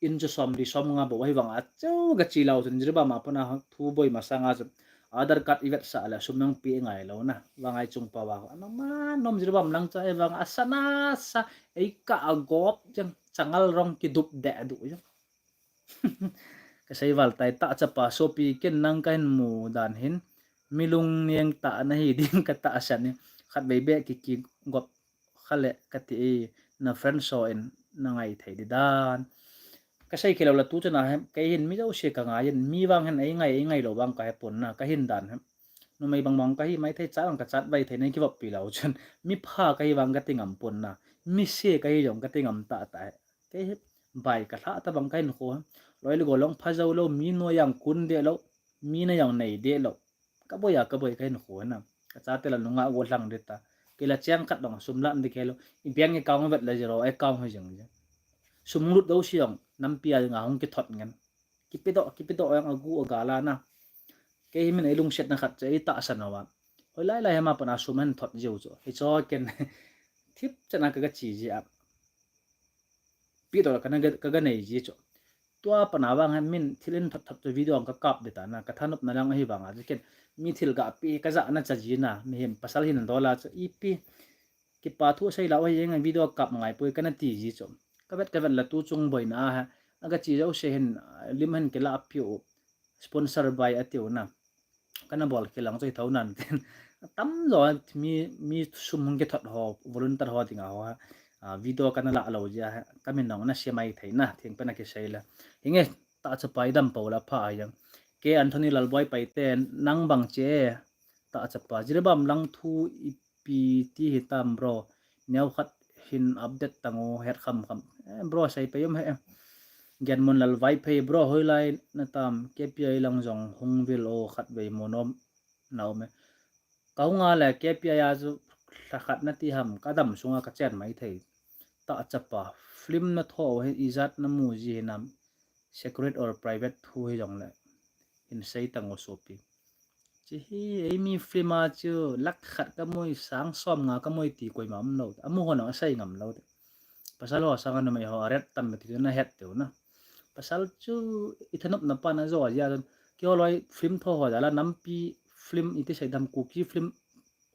In chu somli somnga bou ahivanga chu ka chi lou chun Jiribam a pat a thu boi masanga chu Aadhaar card i vetsah le sum nang pe ngai lou na. Vangai Chungpao a khu. Anom a nom Jiribam lang chu ahivanga sa na sa ei ka a gop jeng changal rong kidup de du jeng. Ka sei val tai ta chapa sopi ken nang ka hin mu dan hin mi lungneng ta na hi ding ka tahsan e. Khatvei beh ki kigop kha le ka ti e, na friend so in na ngai thei di dan. Ka sei khelou la tu chana hem, kei hin mi jouse ka ngai in, mi vang hin ei ngai, ei ngai lou vang ka he pon na, ka hin dan hem. Numei bang bang ka hi mai thei, chat bang ka chat vai thei, nei kivop pi lou chun. Mi pha ka hi vang ka ti ngam pon na, mi se ka hi jong ka ti ngam ta ta he. Kei hi bai ka lha ta bang ka hin kho hem. Loi le go long pha jou lou, mi noi jong kun de lou, mi na jong nei de lou. Ka boi a, ka boi ka hin kho na. Ka chate la nunga go lhang de ta. Kei la cheng khat dong sum lan de kei lou. I bank account vet la zero account hi jeng je. Sum lut dou si jong nampi a nga hung kithot ngen. Kipedoh, kipedoh jeng agu aga la na. Kei hi min ei lungset na khat che ei tahsan uva. Hoi lai lai hema pat a sum hin thot jiu chu. Hi cho ken thip chana ka ga chi ji a. Pi to la ka na ga, ka ga nei ji chu. Tua pat a vang hin min thil in thot thot chu video ka kap de ta na, ka thanop na lang ahivanga chu ken mi thil ga pi ka ja na cha ji na, mihem pasal hin dola chu ipi kipa thu sei la oi jeng video kap ngai poi ka na ti ji chu. Kavet kavet la tu chung boina a, aga chi jouse hin, lim hin kila piu, sponsor by atiu na. Kana bol kilang choi thou nan tin. Atam jo mi, mi sum hung kithot ho, volunteer ho dinga ho, video kana la lou jia, kamin nong na sia mai thei na, thing pena kisei la. Hinge, ta chapa idam po la pha yang. Ke Anthony Lalboi Paite, nang bang che, ta chapa, Jiribam lang thu ipi ti hitam bro, neo khat hin update tango, het kham kham. Eh, bro, sei pe um he. Genmun Lalvaiphei, bro, hoilai natam, K P I lang jong hung vil o khat vei monom na um e. Ka hung a le K P I a chu thakhat na ti ham, ka dam sunga ka chen mai thei. Ta chapa, film na tho hi ijat na mu ji hinam, secret or private thu hi jong le, hin sei tango sopi. Chi hi, eimi film a chu, lakh khat ka mui, sang som nga ka mui ti koima um lou. Amu ho nang asei ngam lou. Pasal ho sanga numei ho, a ret tam ti na het teu na. Pasal chu, ithanop na pa na jo, ya, kihou loi film tho ho jala, nampi film iti sei dam Kuki film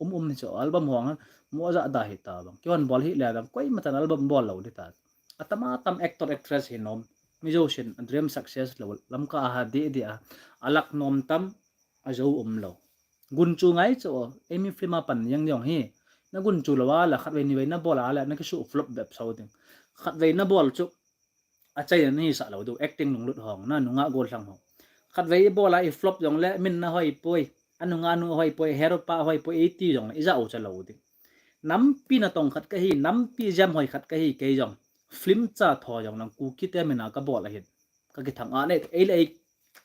um um ni chu, album ho nga, mo ja da hi ta bang. Kihon bol hi le dam, koima chan album bol lou di ta. Atam atam actor actress hi nom, mi jo sin, dream success lou, lamka a ha di di a, alak nom tam, a jo um lou. Gun chu ngai chu, eimi film a pan yang jong hi. Na gun chu lou a la, khat vei ni vei na bol a la, na kisu flop bep sau ding. Khat vei na bol chu, a chai na ni sa lou du, acting lunglut hong, na nunga gol thang hong. Khat vei i bol a i flop jong le, min na hoi poi, a nunga nu hoi poi, hero pa hoi poi, eiti jong le, i ja u cha lou ding. Nampi na tong khat ka hi, nampi jam hoi khat ka hi, kei jong. Film cha tho jong lang Kuki te mina ka bol a hin. Ka kithang a nei, ei le ei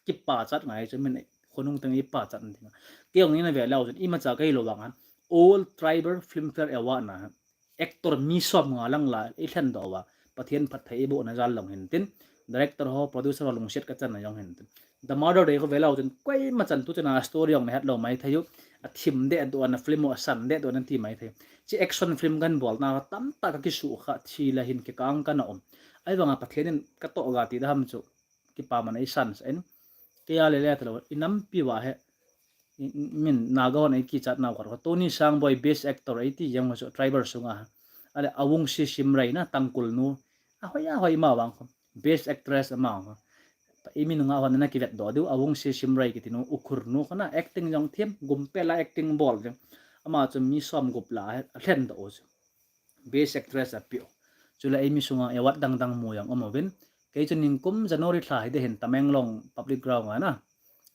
kipa chat ngai chu min khonung teng i pa chat ding. Kei jong ni na ve lou chun, imacha ka hi lou vang han. All Tribal Filmfare Award na han. Actor mi som nga lang la, i thlen do wa. Pathian phatthei i bo na jal long hin tin. Director ho, producer ho lungset ka chan na jong hin tin. The Murder Day ko ve lou chun, koima chan tu chana story jong na het lou mai thei u. A thim de do na film o, a san de do na ti mai thei. Chi action film kan bol na tam ta ka kisu kha thi la hin kikang ka na um. Ai vanga Pathian in ka to ga ti da ham chu. Kipa man ei san sa en. Kei a le le ta lou, i nampi wa he. I, i, min Naga hon ei kichat nau khat. Tony Sangboi best actor ei ti jeng ho chu Tribal sunga. Ale Awungsi Shimray na Tangkhul nu. A hoi a hoi ma vang kho. Best actress ama kho. I min nga hon na kivet do diu Awungsi Shimray kiti nu Ukhrul nu kho na acting jong thim gum pe la acting bol jeng. Ama chu mi som gup la he, a thlen do chu. Best actress a piu. Chule eimi sunga award dang dang mu jong um uvin. Kei chu ningkum January thla hi de hin Tamenglong Public Ground a na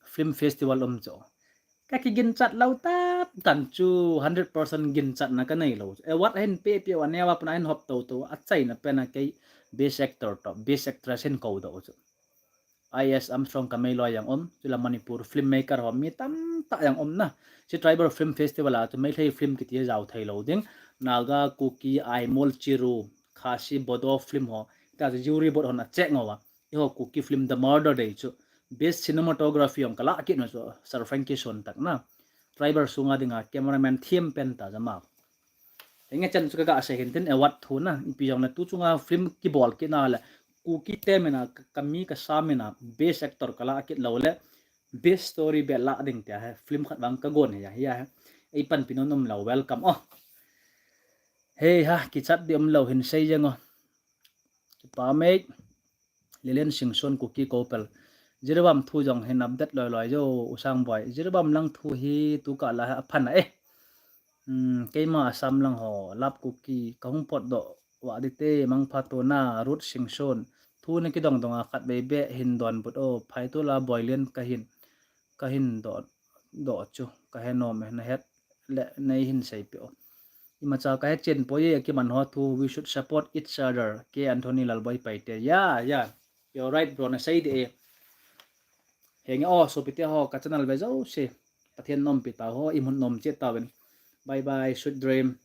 film festival um chu. Ka kigin chat lou tap tan chu hundred percent gin chat na ka nei lou. Award hin pe pe wa ne wa puna hin hop to to a chai na pe na kei best actor to best actress hin ko do chu. I S Armstrong ka mei loi jong um, chule Manipur filmmaker ho mi tam ta jong um na. Chi Tribal Film Festival a chu Meitei film kiti jao thei lou ding. Naga, Kuki, Aimol, Chiru, Khasi, Bodo film ho. Ta chu jury board hon a check ngo wa. I ho Kuki film The Murder Day chu. Best cinematography jong ka la kit no chu Sir Frankie Son tak na. Tribal sunga dinga cameraman thim pen ta jama. Hinge chan chu ka ga sei hin tin award thu na, ipi jong le tu chunga film kibol kit na le, Kuki te mina, ka, ka mi ka sa mina, best actor ka la kit lou le, best story be la ding tia he, film khat vang ka gon he ya, ya he. Ei panpi nom nom lou, welcome o. Hei ha, kichat di um lou hin sei jeng o. Kipa mei. Lilian Singson Kuki Kopel. Jiribam thu jong hin update loi loi jo, U Sangboi. Jiribam lang thu hi tu ka la a phan a e. Hmm, keima Assam lang ho, lap Kuki, ka hung pot do, wa di te, mangpha to na, Ruth Singson. Thu na kidong dong a khat vei be hin don but o, phai tu la Boilian ka hin, ka hin do, do chu, ka he nom e, na het le, nei hin sei pe o. Imacha ka he chen poi e, kiman ho thu, we should support each other. Ke Anthony Lalboi Paite. Yeah, yeah. You're right, bro. Na sei de e. Henge o, sopi te ho, ka channel ve jo se. Pathian nom pi ta ho, i mun nom che ta ven. Bye bye, sweet dream.